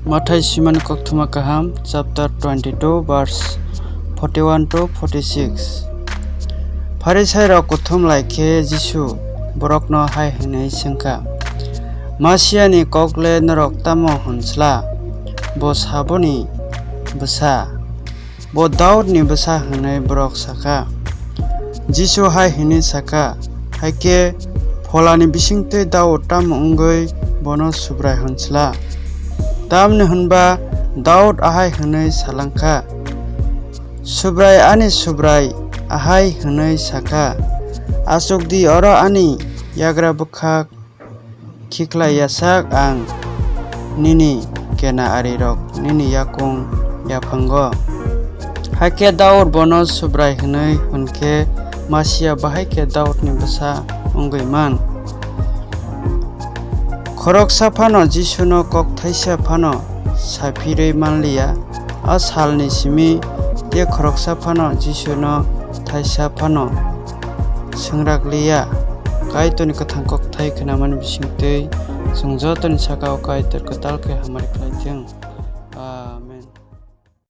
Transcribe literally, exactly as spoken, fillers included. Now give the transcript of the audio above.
Mathai Simon Kokthoma Kaham, chapter twenty-two, verse forty-one to forty-six. Pharisairok kuthum lai khe Jisu borokno hai hwnwi swngkha, "Masiani kok le norok tamo hwn sla? Bo saboni bwsa? Bo Daudni bwsa," hwnwi borok sakha. Jisu hai hwnwi sakha, "Hai khe pholani bisingtwi Daud tamo wngwi bono Subrai hwn sla? Tamni hwn ba Daud ahai hwnwi sa lang kha, 'Subrai, ani Subrai ahai hwnwi sa kha, 'Achuk di, oro ani yagra bwkhak khikhlai ya sak, ang nini kena arirok nini yakung yaphango.' Hakhe Daud bono Subrai hwnwi hwn khe Masia bahai khe Daudni bwsa wngwi man." Khoroksa phano Jisuno kok thaisa phano saphirwi man liya. A salni simi tei khoroksa phano Jisuno thaisa phano swngrak liya. Kaitorni kwthang kokthai khnamani bisingtwi chwng jotoni saka-o Kaitor kwtal khe hamari khlai thung.